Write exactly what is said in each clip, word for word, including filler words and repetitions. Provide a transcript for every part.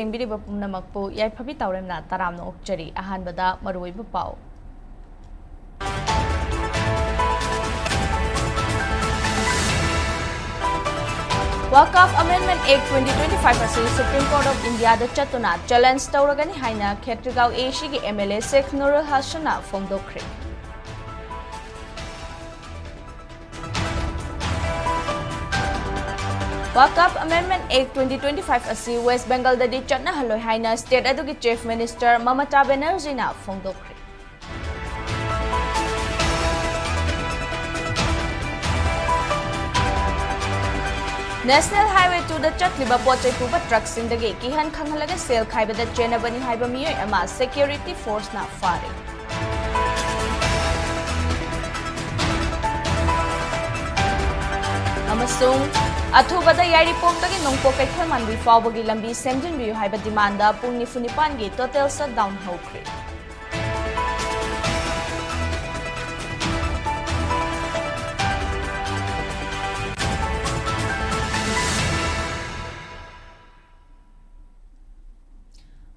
ꯌꯦꯡꯕꯤꯔꯤꯕ ꯄꯨꯝꯅꯃꯛꯄꯨ ꯌꯥꯏꯐꯕꯤ ꯇꯥꯎꯔꯦꯝꯅ ꯇꯔꯥꯝꯅ ꯑꯣꯛꯆꯔꯤ꯫ ꯑꯍꯥꯟꯕꯗ ꯃꯔꯨꯑꯣꯏꯕ ꯄꯥꯎ꯫ Waqf Amendment Act twenty twenty-five ꯑꯁꯤ Supreme Court of Indiaꯗ ꯆꯠꯇꯨꯅ challenge ꯇꯧꯔꯒꯅꯤ ꯍꯥꯏꯅ ꯈꯦꯇ꯭ꯔꯤꯒꯥꯎ ACꯒꯤ MLA Sheikh Nurul Hassanꯅ ꯐꯣꯡꯗꯣꯛꯈ꯭ꯔꯦ꯫ Waqf Amendment Act twenty twenty-five ꯑꯁꯤ West Bengalꯗꯗꯤ ꯆꯠꯅꯍꯜꯂꯣꯏ ꯍꯥꯏꯅ state ꯑꯗꯨꯒꯤ Chief Minister Mamata Banerjeeꯅ ꯐꯣꯡꯗꯣꯛꯈ꯭ꯔꯦ꯫ National Highway twoꯗ ꯆꯠꯂꯤꯕ ꯄꯣꯠ ꯆꯩ ꯄꯨꯕ truckꯁꯤꯡꯗꯒꯤ ꯀꯤꯍꯟ ꯈꯪꯍꯜꯂꯒ ꯁꯦꯜ ꯈꯥꯏꯕꯗ ꯆꯦꯟꯅꯕꯅꯤ ꯍꯥꯏꯕ ꯃꯤꯑꯣꯏ ꯑꯃ security forceꯅ ꯐꯥꯔꯦ꯫ ꯑꯃꯁꯨꯡ ꯑꯊꯨꯕꯗ ꯌꯥꯏꯔꯤꯄꯣꯛꯇꯒꯤ ꯅꯣꯡꯄꯣꯛ ꯀꯩꯊꯦꯜ ꯃꯥꯟꯕꯤ ꯐꯥꯎꯕꯒꯤ ꯂꯝꯕꯤ ꯁꯦꯝꯖꯤꯟꯕꯤꯌꯨ ꯍꯥꯏꯕ demandꯗ ꯄꯨꯡ ꯅꯤꯐꯨ ꯅꯤꯄꯥꯟꯒꯤ total shutdown ꯍꯧꯈ꯭ꯔꯦ꯫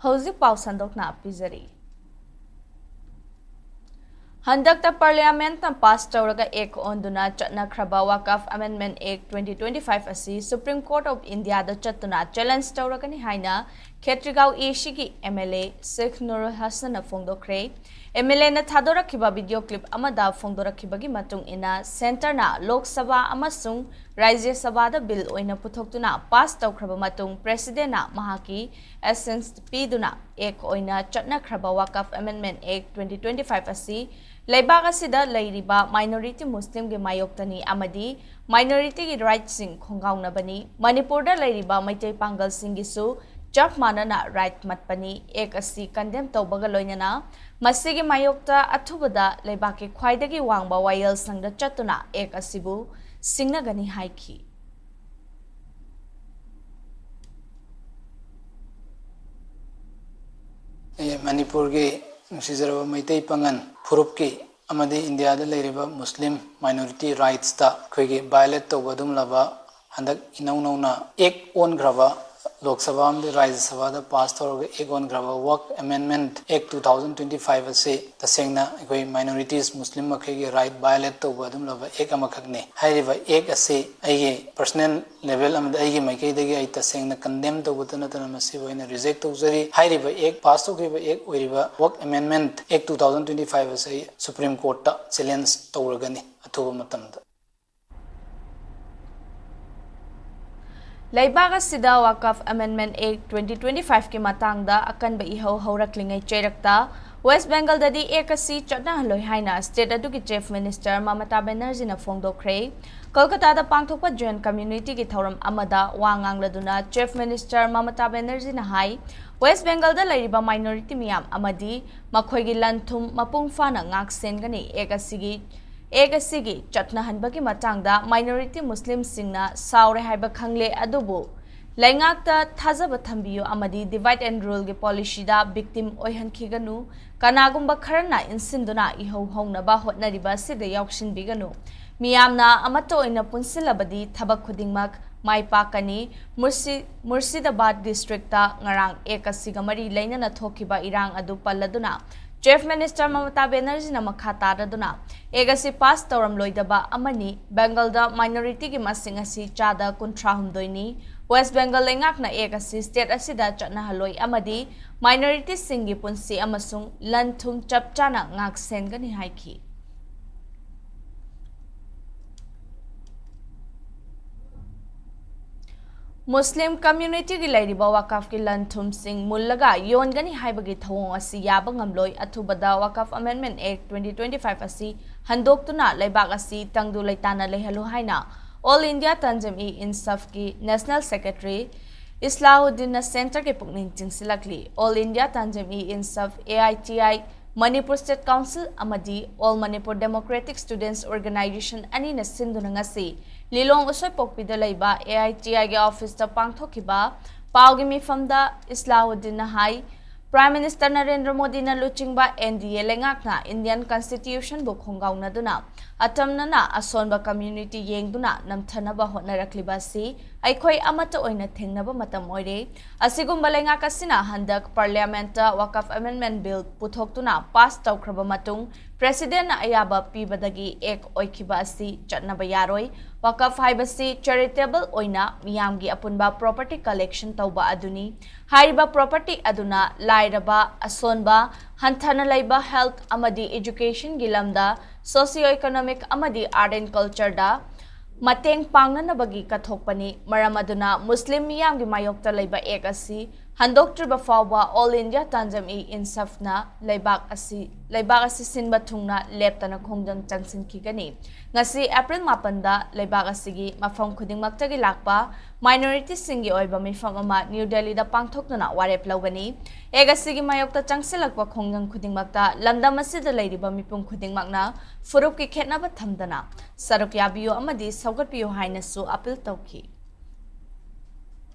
ꯍꯧꯖꯤꯛ ꯄꯥꯎ ꯁꯟꯗꯣꯛꯅ ꯄꯤꯖꯔꯤ꯫ ꯍꯟꯗꯛꯇ Parliamentꯅ pass ꯇꯧꯔꯒ Act ꯑꯣꯟꯗꯨꯅ ꯆꯠꯅꯈ꯭ꯔꯕ Waqf Amendment Act twenty twenty-five ꯑꯁꯤ Supreme Court of Indiaꯗ ꯆꯠꯇꯨꯅ challenge ꯇꯧꯔꯒꯅꯤ ꯍꯥꯏꯅ ꯈꯦꯇ꯭ꯔꯤꯒꯥꯎ ACꯒꯤ MLA Sheikh Nurul Hassanꯅ ꯐꯣꯡꯗꯣꯛꯈ꯭ꯔꯦ꯫ MLAꯅ ꯊꯥꯗꯣꯔꯛꯈꯤꯕ video clip ꯑꯃꯗ ꯐꯣꯡꯗꯣꯔꯛꯈꯤꯕꯒꯤ ꯃꯇꯨꯡ ꯏꯟꯅ, Centreꯅ Lok Sabha ꯑꯃꯁꯨꯡ ꯔꯥꯖ꯭ꯌ ꯁꯚꯥꯗ bill ꯑꯣꯏꯅ ꯄꯨꯊꯣꯛꯇꯨꯅ pass ꯇꯧꯈ꯭ꯔꯕ ꯃꯇꯨꯡ, Presidentꯅ ꯃꯍꯥꯛꯀꯤ assent ꯄꯤꯗꯨꯅ Act ꯑꯣꯏꯅ ꯆꯠꯅꯈ꯭ꯔꯕ Waqf Amendment Act twenty twenty-five ꯑꯁꯤ ꯂꯩꯕꯥꯛ ꯑꯁꯤꯗ ꯂꯩꯔꯤꯕ minority Muslimꯒꯤ ꯃꯥꯌꯣꯛꯇꯅꯤ ꯑꯃꯗꯤ minorityꯒꯤ rightꯁꯤꯡ ꯈꯣꯡꯒꯥꯎꯅꯕꯅꯤ꯫ ꯃꯅꯤꯄꯨꯔꯗ ꯂꯩꯔꯤꯕ ꯃꯩꯇꯩ ꯄꯥꯡꯒꯜꯁꯤꯡꯒꯤꯁꯨ ꯆꯞ ꯃꯥꯟꯅꯅ right ꯃꯠꯄꯅꯤ꯫ Act ꯑꯁꯤ condemn ꯇꯧꯕꯒ ꯂꯣꯏꯅꯅ ꯃꯁꯤꯒꯤ ꯃꯥꯌꯣꯛꯇ ꯑꯊꯨꯕꯗ ꯂꯩꯕꯥꯛꯀꯤ ꯈ꯭ꯋꯥꯏꯗꯒꯤ ꯋꯥꯡꯕ ꯋꯥꯌꯦꯜꯁꯪꯗ ꯆꯠꯇꯨꯅ Act ꯑꯁꯤꯕꯨ ꯁꯤꯡꯅꯒꯅꯤ ꯍꯥꯏꯈꯤ꯫ ꯑꯦ, ꯃꯅꯤꯄꯨꯔꯒꯤ ꯅꯨꯡꯁꯤꯖꯔꯕ ꯃꯩꯇꯩ ꯄꯥꯉꯜ ꯐꯨꯔꯨꯞꯀꯤ ꯑꯃꯗꯤ ꯏꯟꯗꯤꯌꯥꯗ ꯂꯩꯔꯤꯕ Muslim minority rightsꯇ ꯑꯩꯈꯣꯏꯒꯤ violate ꯇꯧꯕ ꯑꯗꯨꯒꯨꯝꯂꯕ ꯍꯟꯗꯛ ꯏꯅꯧ ꯅꯧꯅ Act ꯑꯣꯟꯈ꯭ꯔꯕ ꯂꯣꯛ ꯁꯚꯥ ꯑꯃꯗꯤ ꯔꯥꯖ꯭ꯌ ꯁꯚꯥꯗ ꯄꯥꯁ ꯇꯧꯔꯒ ꯑꯦꯛ ꯑꯣꯟꯈ꯭ꯔꯕ ꯋꯛꯐ ꯑꯦꯃꯦꯟꯗꯃꯦꯟꯠ ꯑꯦꯛ ꯇꯨ ꯊꯥꯎꯖꯟ ꯇ꯭ꯋꯦꯟꯇꯤ ꯐꯥꯏꯚ ꯑꯁꯤ ꯇꯁꯦꯡꯅ ꯑꯩꯈꯣꯏ ꯃꯥꯏꯅꯣꯔꯤꯇꯤꯁ, ꯃꯨꯁꯂꯤꯝ ꯃꯈꯩꯒꯤ ꯔꯥꯏꯠ ꯚꯥꯏꯑꯣꯂꯦꯠ ꯇꯧꯕ ꯑꯗꯨꯒꯨꯝꯂꯕ ꯑꯦꯛ ꯑꯃꯈꯛꯅꯤ꯫ ꯍꯥꯏꯔꯤꯕ ꯑꯦꯛ ꯑꯁꯤ ꯑꯩꯒꯤ ꯄꯔꯁꯅꯦꯜ ꯂꯦꯚꯦꯜ ꯑꯃꯗ ꯑꯩꯒꯤ ꯃꯥꯏꯀꯩꯗꯒꯤ ꯑꯩ ꯇꯁꯦꯡꯅ ꯀꯟꯗꯦꯝ ꯇꯧꯕꯇ ꯅꯠꯇꯅ ꯃꯁꯤꯕꯨ ꯑꯩꯅ ꯔꯤꯖꯦꯛ ꯇꯧꯖꯔꯤ꯫ ꯍꯥꯏꯔꯤꯕ ꯑꯦꯛ, ꯄꯥꯁ ꯇꯧꯈꯤꯕ ꯑꯦꯛ ꯑꯣꯏꯔꯤꯕ ꯋꯛꯐ ꯑꯦꯃꯦꯟꯗꯃꯦꯟꯠ ꯑꯦꯛ ꯇꯨ ꯊꯥꯎꯖꯟ ꯇ꯭ꯋꯦꯟꯇꯤ ꯐꯥꯏꯚ ꯑꯁꯤ ꯑꯩ ꯁꯨꯄ꯭ꯔꯤꯝ ꯀꯣꯔꯠꯇ ꯆꯦꯂꯦꯟꯖ ꯇꯧꯔꯒꯅꯤ ꯑꯊꯨꯕ ꯃꯇꯝꯗ꯫ ꯂꯩꯕꯥꯛ ꯑꯁꯤꯗ ꯋꯥꯀꯐ ꯑꯦꯃꯦꯟꯗꯃꯦꯟꯠ ꯑꯦꯛ ꯇ꯭ꯋꯦꯟꯇꯤ ꯇ꯭ꯋꯦꯟꯇꯤ ꯐꯥꯏꯚꯀꯤ ꯃꯇꯥꯡꯗ ꯑꯀꯟꯕ ꯏꯍꯧ ꯍꯧꯔꯛꯂꯤꯉꯩ ꯆꯩꯔꯛꯇ ꯋꯦꯁ꯭ꯠ ꯕꯦꯡꯒꯜꯗꯗꯤ ꯑꯦꯛ ꯑꯁꯤ ꯆꯠꯅꯍꯜꯂꯣꯏ ꯍꯥꯏꯅ ꯁ꯭ꯇꯦꯠ ꯑꯗꯨꯒꯤ ꯆꯤꯐ ꯃꯤꯅꯤꯁꯇꯔ ꯃꯃꯇꯥ ꯕꯦꯅꯔꯖꯤꯅ ꯐꯣꯡꯗꯣꯛꯈ꯭ꯔꯦ꯫ ꯀꯣꯜꯀꯇꯥꯗ ꯄꯥꯡꯊꯣꯛꯄ ꯖꯦꯟ ꯀꯝꯃ꯭ꯌꯨꯅꯤꯇꯤꯒꯤ ꯊꯧꯔꯝ ꯑꯃꯗ ꯋꯥ ꯉꯥꯡꯂꯗꯨꯅ ꯆꯤꯐ ꯃꯤꯅꯤꯁꯇꯔ ꯃꯃꯇꯥ ꯕꯦꯅꯔꯖꯤꯅ ꯍꯥꯏ, ꯋꯦꯁ꯭ꯠ ꯕꯦꯡꯒꯜꯗ ꯂꯩꯔꯤꯕ ꯃꯥꯏꯅꯣꯔꯤꯇꯤ ꯃꯤꯌꯥꯝ ꯑꯃꯗꯤ ꯃꯈꯣꯏꯒꯤ ꯂꯟ ꯊꯨꯝ ꯃꯄꯨꯡ ꯐꯥꯅ ꯉꯥꯛ ꯁꯦꯟꯒꯅꯤ꯫ ꯑꯦꯛ ꯑꯁꯤꯒꯤ ꯑꯦꯛ ꯑꯁꯤꯒꯤ ꯆꯠꯅꯍꯟꯕꯒꯤ ꯃꯇꯥꯡꯗ ꯃꯥꯏꯅꯣꯔꯤꯇꯤ ꯃꯨꯁꯂꯤꯝꯁꯤꯡꯅ ꯁꯥꯎꯔꯦ ꯍꯥꯏꯕ ꯈꯪꯂꯦ, ꯑꯗꯨꯕꯨ ꯂꯩꯉꯥꯛꯇ ꯊꯥꯖꯕ ꯊꯝꯕꯤꯌꯨ ꯑꯃꯗꯤ ꯗꯤꯚꯥꯏꯗ ꯑꯦꯟꯗ ꯔꯨꯜꯒꯤ ꯄꯣꯂꯤꯁꯤꯗ ꯚꯤꯛꯇꯤꯝ ꯑꯣꯏꯍꯟꯈꯤꯒꯅꯨ꯫ ꯀꯅꯥꯒꯨꯝꯕ ꯈꯔꯅ ꯏꯟꯁꯤꯟꯗꯨꯅ ꯏꯍꯧ ꯍꯧꯅꯕ ꯍꯣꯠꯅꯔꯤꯕ ꯑꯁꯤꯗ ꯌꯥꯎꯁꯤꯟꯕꯤꯒꯅꯨ꯫ ꯃꯤꯌꯥꯝꯅ ꯑꯃꯠꯇ ꯑꯣꯏꯅ ꯄꯨꯟꯁꯤꯜꯂꯕꯗꯤ ꯊꯕꯛ ꯈꯨꯗꯤꯡꯃꯛ ꯃꯥꯏ ꯄꯥꯛꯀꯅꯤ꯫ ꯃꯨꯔꯁꯤ-, ꯃꯨꯔꯁꯤꯗꯥꯕꯥꯗ ꯗꯤꯁꯇ꯭ꯔꯤꯛꯇ ꯉꯔꯥꯡ ꯑꯦꯛ ꯑꯁꯤꯒ ꯃꯔꯤ ꯂꯩꯅꯅ ꯊꯣꯛꯈꯤꯕ ꯏꯔꯥꯡ ꯑꯗꯨ ꯄꯜꯂꯗꯨꯅ ꯆꯤꯐ ꯃꯤꯅꯤꯁꯇꯔ ꯃꯃꯇꯥ ꯕꯦꯅꯔꯖꯤꯅ ꯃꯈꯥ ꯇꯥꯔꯗꯨꯅ ꯑꯦꯛ ꯑꯁꯤ ꯄꯥꯁ ꯇꯧꯔꯝꯂꯣꯏꯗꯕ ꯑꯃꯅꯤ꯫ ꯕꯦꯡꯒꯜꯗ ꯃꯥꯏꯅꯣꯔꯤꯇꯤꯒꯤ ꯃꯁꯤꯡ ꯑꯁꯤ ꯆꯥꯗ ꯀꯨꯟꯊ꯭ꯔꯥ ꯍꯨꯝꯗꯣꯏꯅꯤ꯫ ꯋꯦꯁ꯭ꯠ ꯕꯦꯡꯒꯜ ꯂꯩꯉꯥꯛꯅ ꯑꯦꯛ ꯑꯁꯤ ꯁ꯭ꯇꯦꯠ ꯑꯁꯤꯗ ꯆꯠꯅꯍꯜꯂꯣꯏ ꯑꯃꯗꯤ ꯃꯥꯏꯅꯣꯔꯤꯇꯤꯁꯤꯡꯒꯤ ꯄꯨꯟꯁꯤ ꯑꯃꯁꯨꯡ ꯂꯟ ꯊꯨꯝ ꯆꯞ ꯆꯥꯅ ꯉꯥꯛ ꯁꯦꯟꯒꯅꯤ ꯍꯥꯏꯈꯤ꯫ ꯃꯨꯁꯂꯤꯝ ꯀꯝꯃ꯭ꯌꯨꯅꯤꯇꯤꯒꯤ ꯂꯩꯔꯤꯕ ꯋꯥꯀꯐꯀꯤ ꯂꯟ ꯊꯨꯝꯁꯤꯡ ꯃꯨꯜꯂꯒ ꯌꯣꯟꯒꯅꯤ ꯍꯥꯏꯕꯒꯤ ꯊꯧꯑꯣꯡ ꯑꯁꯤ ꯌꯥꯕ ꯉꯝꯂꯣꯏ꯫ ꯑꯊꯨꯕꯗ Waqf amendment act twenty twenty five ꯑꯁꯤ ꯍꯟꯗꯣꯛꯇꯨꯅ ꯂꯩꯕꯥꯛ ꯑꯁꯤ ꯇꯪꯗꯨ ꯂꯩꯇꯥꯅ ꯂꯩꯍꯜꯂꯨ ꯍꯥꯏꯅ ꯑꯣꯜ ꯏꯟꯗꯤꯌꯥ ꯇꯟꯖꯤꯝ-ꯏ-ꯏꯟꯁꯥꯐꯀꯤ ꯅꯦꯁꯅꯦꯜ ꯁꯦꯀ꯭ꯔꯦꯇꯔꯤ ꯏꯁꯂꯥꯍꯨꯗꯤꯟꯅ ꯁꯦꯟꯇꯔꯒꯤ ꯄꯨꯛꯅꯤꯡ ꯆꯤꯡꯁꯤꯜꯂꯛꯂꯤ꯫ All India Tanzeem-e-Insaf, A I T I, Manipur state council ꯑꯃꯗꯤ all Manipur democratic students organisation ꯑꯅꯤꯅ ꯁꯤꯟꯗꯨꯅ ꯉꯁꯤ ꯂꯤꯂꯣꯡ ꯎꯁꯣꯏꯄꯣꯛꯄꯤꯗ ꯂꯩꯕ ꯑꯦ ꯑꯥꯏ ꯇꯤ ꯑꯥꯏꯒꯤ ꯑꯣꯐꯤꯁꯇ ꯄꯥꯡꯊꯣꯛꯈꯤꯕ ꯄꯥꯎꯒꯤ ꯃꯤꯐꯝꯗ ꯏꯁꯂꯥꯍꯨꯗꯤꯟꯅ ꯍꯥꯏ, Prime Minister ꯅꯔꯦꯟꯗ꯭ꯔ ꯃꯣꯗꯤꯅ ꯂꯨꯆꯤꯡꯕ N D A ꯂꯩꯉꯥꯛꯅ Indian Constitution ꯕꯨ ꯈꯣꯡꯒꯥꯎꯅꯗꯨꯅ ꯑꯇꯝꯅꯅ ꯑꯁꯣꯟꯕ community ꯌꯦꯡꯗꯨꯅ ꯅꯝꯊꯅꯕ ꯍꯣꯠꯅꯔꯛꯂꯤꯕ ꯑꯁꯤ ꯑꯩꯈꯣꯏ ꯑꯃꯠꯇ ꯑꯣꯏꯅ ꯊꯦꯡꯅꯕ ꯃꯇꯝ ꯑꯣꯏꯔꯦ꯫ ꯑꯁꯤꯒꯨꯝꯕ ꯂꯩꯉꯥꯛ ꯑꯁꯤꯅ ꯍꯟꯗꯛ Parliament ꯇ Waqf Amendment Bill ꯄꯨꯊꯣꯛꯇꯨꯅ pass ꯇꯧꯈ꯭ꯔꯕ ꯃꯇꯨꯡ, President ꯅ ꯑꯌꯥꯕ ꯄꯤꯕꯗꯒꯤ act ꯑꯣꯏꯈꯤꯕ ꯑꯁꯤ ꯆꯠꯅꯕ ꯌꯥꯔꯣꯏ꯫ Waqf ꯍꯥꯏꯕꯁꯤ charitable ꯑꯣꯏꯅ ꯃꯤꯌꯥꯝꯒꯤ ꯑꯄꯨꯟꯕ property collection ꯇꯧꯕ ꯑꯗꯨꯅꯤ꯫ ꯍꯥꯏꯔꯤꯕ property ꯑꯗꯨꯅ ꯂꯥꯏꯔꯕ, ꯑꯁꯣꯟꯕ, ꯍꯟꯊꯅ ꯂꯩꯕ health ꯑꯃꯗꯤ education ꯒꯤ ꯂꯝꯗ, socio economic ꯑꯃꯗꯤ art and culture ꯗ ꯃꯇꯦꯡ ꯄꯥꯡꯅꯅꯕꯒꯤ ꯀꯠꯊꯣꯛꯄꯅꯤ꯫ ꯃꯔꯝ ꯑꯗꯨꯅ ꯃꯨꯁꯂꯤꯝ ꯃꯤꯌꯥꯝꯒꯤ ꯃꯥꯌꯣꯛꯇ ꯂꯩꯕ act ꯑꯁꯤ ꯍꯟꯗꯣꯛꯇ꯭ꯔꯤꯕ ꯐꯥꯎꯕ All India Tanzim-e-Insaf ꯅ ꯂꯩꯕꯥꯛ ꯑꯁꯤ, ꯂꯩꯕꯥꯛ ꯑꯁꯤ ꯁꯤꯟꯕ ꯊꯨꯡꯅ ꯂꯦꯞꯇꯅ ꯈꯣꯡꯖꯪ ꯆꯪꯁꯤꯟꯈꯤꯒꯅꯤ꯫ ꯉꯁꯤ April ꯃꯥꯄꯟꯗ ꯂꯩꯕꯥꯛ ꯑꯁꯤꯒꯤ ꯃꯐꯝ ꯈꯨꯗꯤꯡꯃꯛꯇꯒꯤ ꯂꯥꯛꯄ minority ꯁꯤꯡꯒꯤ ꯑꯣꯏꯕ ꯃꯤꯐꯝ ꯑꯃ New Delhi ꯗ ꯄꯥꯡꯊꯣꯛꯇꯨꯅ ꯋꯥꯔꯦꯞ ꯂꯧꯒꯅꯤ꯫ Act ꯑꯁꯤꯒꯤ ꯃꯥꯌꯣꯛꯇ ꯆꯪꯁꯤꯜꯂꯛꯄ ꯈꯣꯡꯖꯪ ꯈꯨꯗꯤꯡꯃꯛꯇ ꯂꯝꯗꯝ ꯑꯁꯤꯗ ꯂꯩꯔꯤꯕ ꯃꯤꯄꯨꯝ ꯈꯨꯗꯤꯡꯃꯛꯅ ꯐꯨꯔꯨꯞꯀꯤ ꯈꯦꯠꯅꯕ ꯊꯝꯗꯅ ꯁꯔꯨꯛ ꯌꯥꯕꯤꯌꯨ ꯑꯃꯗꯤ ꯁꯧꯒꯠꯄꯤꯌꯨ ꯍꯥꯏꯅꯁꯨ appeal ꯇꯧꯈꯤ꯫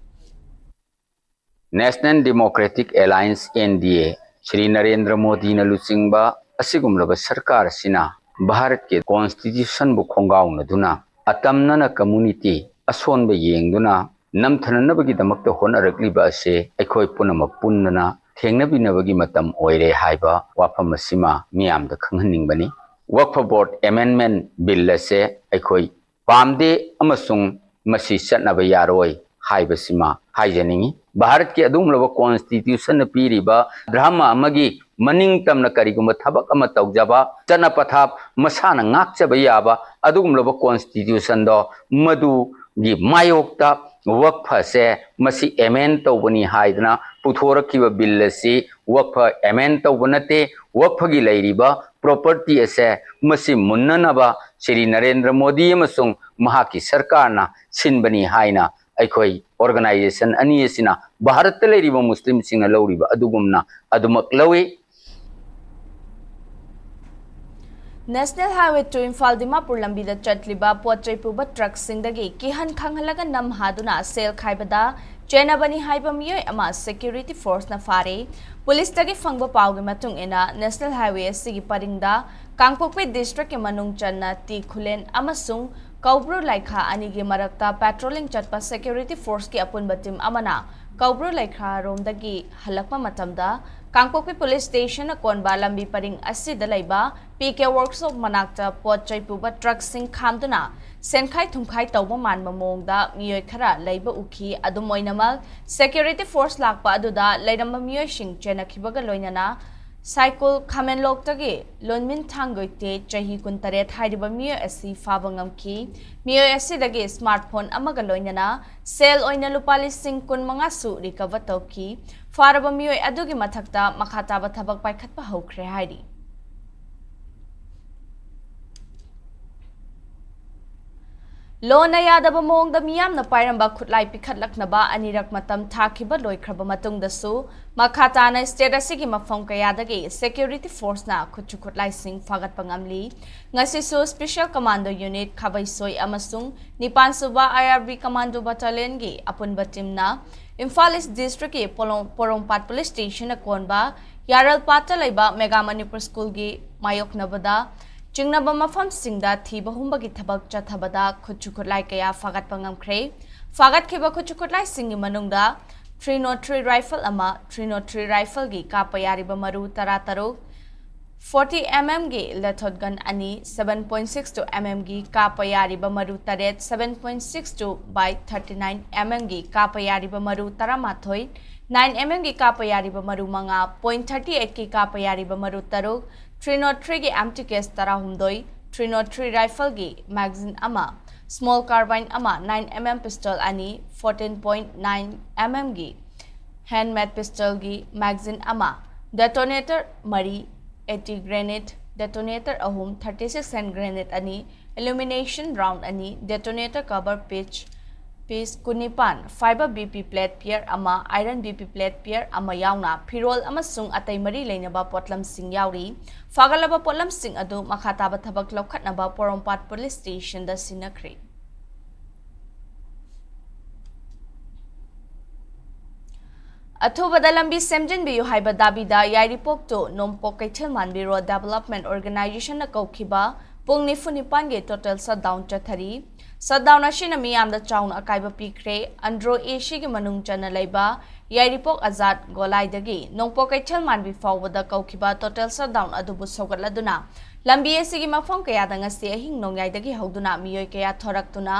National Democratic Alliance, N D A, Shri Narendra ꯃꯣꯗꯤꯅ ꯂꯨꯆꯤꯡꯕ ꯑꯁꯤꯒꯨꯝꯂꯕ ꯁꯔꯀꯥꯔ ꯑꯁꯤꯅ ꯚꯥꯔꯠꯀꯤ Constitution ꯕꯨ ꯈꯣꯡꯒꯥꯎꯅꯗꯨꯅ ꯑꯇꯝꯅꯅ community ꯑꯁꯣꯟꯕ ꯌꯦꯡꯗꯨꯅ ꯅꯝꯊꯅꯅꯕꯒꯤꯗꯃꯛꯇ ꯍꯣꯠꯅꯔꯛꯂꯤꯕ ꯑꯁꯤ ꯑꯩꯈꯣꯏ ꯄꯨꯝꯅꯃꯛ ꯄꯨꯟꯗꯅ ꯊꯦꯡꯅꯕꯤꯅꯕꯒꯤ ꯃꯇꯝ ꯑꯣꯏꯔꯦ ꯍꯥꯏꯕ ꯋꯥꯐꯝ ꯑꯁꯤꯃ ꯃꯤꯌꯥꯝꯗ ꯈꯪꯍꯟꯅꯤꯡꯕꯅꯤ꯫ Waqf Board Amendment Bill ꯑꯁꯦ ꯑꯩꯈꯣꯏ ꯄꯥꯝꯗꯦ ꯑꯃꯁꯨꯡ ꯃꯁꯤ ꯆꯠꯅꯕ ꯌꯥꯔꯣꯏ ꯍꯥꯏꯕꯁꯤꯃ ꯍꯥꯏꯖꯅꯤꯡꯏ꯫ ꯚꯥꯔꯠꯀꯤ ꯑꯗꯨꯒꯨꯝꯂꯕ Constitution ꯅ ꯄꯤꯔꯤꯕ ꯙꯔꯃ ꯑꯃꯒꯤ ꯃꯅꯤꯡ ꯇꯝꯅ ꯀꯔꯤꯒꯨꯝꯕ ꯊꯕꯛ ꯑꯃ ꯇꯧꯖꯕ, ꯆꯠꯅ ꯄꯊꯥꯞ ꯃꯁꯥꯅ ꯉꯥꯛꯆꯕ ꯌꯥꯕ ꯑꯗꯨꯒꯨꯝꯂꯕ Constitution ꯗꯣ, ꯃꯗꯨꯒꯤ ꯃꯥꯌꯣꯛꯇ Waqf ꯑꯁꯦ ꯃꯁꯤ amend ꯇꯧꯕꯅꯤ ꯍꯥꯏꯗꯅ ꯄꯨꯊꯣꯔꯛꯈꯤꯕ bill ꯑꯁꯤ Waqf amend ꯇꯧꯕ ꯅꯠꯇꯦ꯫ Waqf ꯀꯤ ꯂꯩꯔꯤꯕ property ꯑꯁꯦ ꯃꯁꯤ ꯃꯨꯟꯅꯅꯕ ꯁ꯭ꯔꯤ ꯅꯔꯦꯟꯗ꯭ꯔ ꯃꯣꯗꯤ ꯑꯃꯁꯨꯡ ꯃꯍꯥꯛꯀꯤ ꯁꯔꯀꯥꯔꯅ ꯁꯤꯟꯕꯅꯤ ꯍꯥꯏꯅ ꯑꯩꯈꯣꯏ organization ꯑꯅꯤ ꯑꯁꯤꯅ ꯚꯥꯔꯠꯇ ꯂꯩꯔꯤꯕ ꯃꯨꯁꯂꯤꯝꯁꯤꯡꯅ ꯂꯧꯔꯤꯕ ꯑꯗꯨꯒꯨꯝꯅ ꯑꯗꯨꯃꯛ ꯂꯧꯏ꯫ National Highway two Imphal Dimapur ꯂꯝꯕꯤꯗ ꯆꯠꯂꯤꯕ ꯄꯣꯠ ꯆꯩ ꯄꯨꯕ ꯇ꯭ꯔꯛꯁꯤꯡꯗꯒꯤ ꯀꯤꯍꯟ ꯈꯪꯍꯜꯂꯒ ꯅꯝ ꯍꯥꯗꯨꯅ ꯁꯦꯜ ꯈꯥꯏꯕꯗ ꯆꯦꯟꯅꯕꯅꯤ ꯍꯥꯏꯕ ꯃꯤꯑꯣꯏ ꯑꯃ security forceꯅ ꯐꯥꯔꯦ꯫ ꯄꯨꯂꯤꯁꯇꯒꯤ ꯐꯪꯕ ꯄꯥꯎꯒꯤ ꯃꯇꯨꯡ ꯏꯟꯅ, National Highway ꯑꯁꯤꯒꯤ ꯄꯔꯤꯡꯗ ꯀꯥꯡꯄꯣꯛꯄꯤ districtꯀꯤ ꯃꯅꯨꯡ ꯆꯟꯅ ꯇꯤ ꯈꯨꯂꯦꯟ ꯑꯃꯁꯨꯡ ꯀꯧꯕ꯭ꯔꯨ ꯂꯩꯈꯥ ꯑꯅꯤꯒꯤ ꯃꯔꯛꯇ patrolling ꯆꯠꯄ security forceꯀꯤ ꯑꯄꯨꯟꯕ team ꯑꯃꯅ ꯀꯧꯕ꯭ꯔꯨ ꯂꯩꯈꯥꯔꯣꯝꯗꯒꯤ ꯍꯜꯂꯛꯄ ꯃꯇꯝꯗ, ꯀꯥꯡꯄꯣꯛꯄꯤ police stationꯅ ꯀꯣꯟꯕ ꯂꯝꯕꯤ ꯄꯔꯤꯡ ꯑꯁꯤꯗ ꯂꯩꯕ ꯄꯤ ꯀꯦ workshop ꯃꯅꯥꯛꯇ ꯄꯣꯠ ꯆꯩ ꯄꯨꯕ ꯇ꯭ꯔꯛꯁꯤꯡ ꯈꯥꯝꯗꯨꯅ ꯁꯦꯟꯈꯥꯏ ꯊꯨꯝꯈꯥꯏ ꯇꯧꯕ ꯃꯥꯟꯕ ꯃꯑꯣꯡꯗ ꯃꯤꯑꯣꯏ ꯈꯔ ꯂꯩꯕ ꯎꯈꯤ꯫ ꯑꯗꯨꯝ ꯑꯣꯏꯅꯃꯛ, security force ꯂꯥꯛꯄ ꯑꯗꯨꯗ ꯂꯩꯔꯝꯕ ꯃꯤꯑꯣꯏꯁꯤꯡ ꯆꯦꯟꯅꯈꯤꯕꯒ ꯂꯣꯏꯅꯅ ꯁꯥꯏꯀꯨꯜ ꯈꯥꯃꯦꯟꯂꯣꯛꯇꯒꯤ ꯂꯣꯟꯃꯤꯟ ꯊꯥꯡꯒꯣꯏꯇꯦ, ꯆꯍꯤ ꯀꯨꯟꯇꯔꯦꯠ ꯍꯥꯏꯔꯤꯕ ꯃꯤꯑꯣꯏ ꯑꯁꯤ ꯐꯥꯕ ꯉꯝꯈꯤ꯫ ꯃꯤꯑꯣꯏ ꯑꯁꯤꯗꯒꯤ smartphone ꯑꯃꯒ ꯂꯣꯏꯅꯅ ꯁꯦꯜ ꯑꯣꯏꯅ ꯂꯨꯄꯥ ꯂꯤꯁꯤꯡ ꯀꯨꯟꯃꯉꯥꯁꯨ recover ꯇꯧꯈꯤ꯫ ꯐꯥꯔꯕ ꯃꯤꯑꯣꯏ ꯑꯗꯨꯒꯤ ꯃꯊꯛꯇ ꯃꯈꯥ ꯇꯥꯕ ꯊꯕꯛ ꯄꯥꯏꯈꯠꯄ ꯍꯧꯈ꯭ꯔꯦ ꯍꯥꯏꯔꯤ꯫ ꯂꯣꯟꯅ ꯌꯥꯗꯕ ꯃꯑꯣꯡꯗ ꯃꯤꯌꯥꯝꯅ ꯄꯥꯏꯔꯝꯕ ꯈꯨꯠꯂꯥꯏ ꯄꯤꯈꯠꯂꯛꯅꯕ ꯑꯅꯤꯔꯛ ꯃꯇꯝ ꯊꯥꯈꯤꯕ ꯂꯣꯏꯈ꯭ꯔꯕ ꯃꯇꯨꯡꯗꯁꯨ, ꯃꯈꯥ ꯇꯥꯅ state ꯑꯁꯤꯒꯤ ꯃꯐꯝ ꯀꯌꯥꯗꯒꯤ security forceꯅ ꯈꯨꯠꯁꯨ ꯈꯨꯠꯂꯥꯏꯁꯤꯡ ꯐꯥꯒꯠꯄ ꯉꯝꯂꯤ꯫ ꯉꯁꯤꯁꯨ Special Commando Unit ꯈꯥꯕꯩꯁꯣꯏ ꯑꯃꯁꯨꯡ ꯅꯤꯄꯥꯟ ꯁꯨꯕ I R B Commando Battalionꯒꯤ ꯑꯄꯨꯟꯕ teamꯅ ꯏꯝꯐꯥꯜ East Districtꯀꯤ ꯄꯣꯂꯣ-, ꯄꯣꯔꯣꯝꯄꯥꯠ Police Stationꯅ ꯀꯣꯟꯕ ꯌꯥꯔꯜꯄꯥꯠꯇ ꯂꯩꯕ Mega Manipur Schoolꯒꯤ ꯃꯥꯌꯣꯛꯅꯕꯗ ꯆꯤꯡꯅꯕ ꯃꯐꯝꯁꯤꯡꯗ ꯊꯤꯕ ꯍꯨꯝꯕꯒꯤ ꯊꯕꯛ ꯆꯠꯊꯕꯗ ꯈꯨꯠꯁꯨ ꯈꯨꯠꯂꯥꯏ ꯀꯌꯥ ꯐꯥꯒꯠꯄ ꯉꯝꯈ꯭ꯔꯦ꯫ ꯐꯥꯒꯠꯈꯤꯕ ꯈꯨꯠꯁꯨ ꯈꯨꯠꯂꯥꯏꯁꯤꯡꯒꯤ ꯃꯅꯨꯡꯗ three nought three rifle ꯑꯃ, three nought three rifleꯒꯤ ꯀꯥꯞꯄ ꯌꯥꯔꯤꯕ ꯃꯔꯨ ꯇꯔꯥꯇꯔꯨꯛ, forty MM ꯒꯤ Lethot gun ꯑꯅꯤ, seven point six two MM ꯒꯤ ꯀꯥꯞꯄ ꯌꯥꯔꯤꯕ ꯃꯔꯨ ꯇꯔꯦꯠ, seven point six two by thirty nine MM ꯒꯤ ꯀꯥꯞꯄ ꯌꯥꯔꯤꯕ ꯃꯔꯨ ꯇꯔꯥꯃꯥꯊꯣꯏ, nine MM ꯒꯤ ꯀꯥꯞꯄ ꯌꯥꯔꯤꯕ ꯃꯔꯨ ꯃꯉꯥ, point thirty eight ꯀꯤ ꯀꯥꯞꯄ ꯌꯥꯔꯤꯕ ꯃꯔꯨ ꯇꯔꯨꯛ, three nought three ꯒꯤ empty case ꯇꯔꯥꯍꯨꯝꯗꯣꯏ, three nought three rifleꯒꯤ magazine ꯑꯃ, small carbine ꯑꯃ, nine MM pistol ꯑꯅꯤ, fourteen point nine MMꯒꯤ handmade pistolꯒꯤ magazine ꯑꯃ, detonator ꯃꯔꯤ, eighty grenade, detonator ꯑꯍꯨꯝ, thirty six hand grenade ꯑꯅꯤ, illumination round ꯑꯅꯤ, detonator cover pitch ꯄꯤꯁ ꯀꯨꯟꯅꯤꯄꯥꯟ, fiber B P plate pair ꯑꯃ, iron B P plate pair ꯑꯃ ꯌꯥꯎꯅ ꯐꯤꯔꯣꯜ ꯑꯃꯁꯨꯡ ꯑꯇꯩ ꯃꯔꯤ ꯂꯩꯅꯕ ꯄꯣꯠꯂꯝꯁꯤꯡ ꯌꯥꯎꯔꯤ꯫ ꯐꯥꯒꯠꯂꯕ ꯄꯣꯠꯂꯝꯁꯤꯡ ꯑꯗꯨ ꯃꯈꯥ ꯇꯥꯕ ꯊꯕꯛ ꯂꯧꯈꯠꯅꯕ ꯄꯣꯔꯣꯝꯄꯥꯠ ꯄꯨꯂꯤꯁ ꯁ꯭ꯇꯦꯁꯟꯗ ꯁꯤꯟꯅꯈ꯭ꯔꯦ꯫ ꯑꯊꯨꯕꯗ ꯂꯝꯕꯤ ꯁꯦꯝꯖꯤꯟꯕꯤꯌꯨ ꯍꯥꯏꯕ ꯗꯥꯕꯤꯗ ꯌꯥꯏꯔꯤꯄꯣꯛ to ꯅꯣꯡꯄꯣꯛ ꯀꯩꯊꯦꯜ ꯃꯥꯟꯕꯤ ꯔꯣꯗ ꯗꯦꯕꯂꯞꯃꯦꯟ ꯑꯣꯔꯒꯅꯥꯏꯖꯦꯁꯟꯅ ꯀꯧꯈꯤꯕ ꯄꯨꯡ ꯅꯤꯐꯨ ꯅꯤꯄꯥꯟꯒꯤ ꯇꯣꯇꯦꯜ ꯁꯠꯗꯥꯎꯟ ꯆꯠꯊꯔꯤ꯫ ꯁꯠꯗꯥꯎꯟ ꯑꯁꯤꯅ ꯃꯤꯌꯥꯝꯗ ꯆꯥꯎꯅ ꯑꯀꯥꯏꯕ ꯄꯤꯈ꯭ꯔꯦ꯫ ꯑꯟꯗ꯭ꯔꯣ ꯑꯦ ꯁꯤꯒꯤ ꯃꯅꯨꯡ ꯆꯟꯅ ꯂꯩꯕ ꯌꯥꯏꯔꯤꯄꯣꯛ ꯑꯖꯥꯗ ꯒꯣꯂꯥꯏꯗꯒꯤ ꯅꯣꯡꯄꯣꯛ ꯀꯩꯊꯦꯜ ꯃꯥꯟꯕꯤ ꯐꯥꯎꯕꯗ ꯀꯧꯈꯤꯕ ꯇꯣꯇꯦꯜ ꯁꯠꯗꯥꯎꯟ ꯑꯗꯨꯕꯨ ꯁꯧꯒꯠꯂꯗꯨꯅ ꯂꯝꯕꯤ ꯑꯁꯤꯒꯤ ꯃꯐꯝ ꯀꯌꯥꯗ ꯉꯁꯤ ꯑꯍꯤꯡ ꯅꯣꯡꯌꯥꯏꯗꯒꯤ ꯍꯧꯗꯨꯅ ꯃꯤꯑꯣꯏ ꯀꯌꯥ ꯊꯣꯔꯛꯇꯨꯅ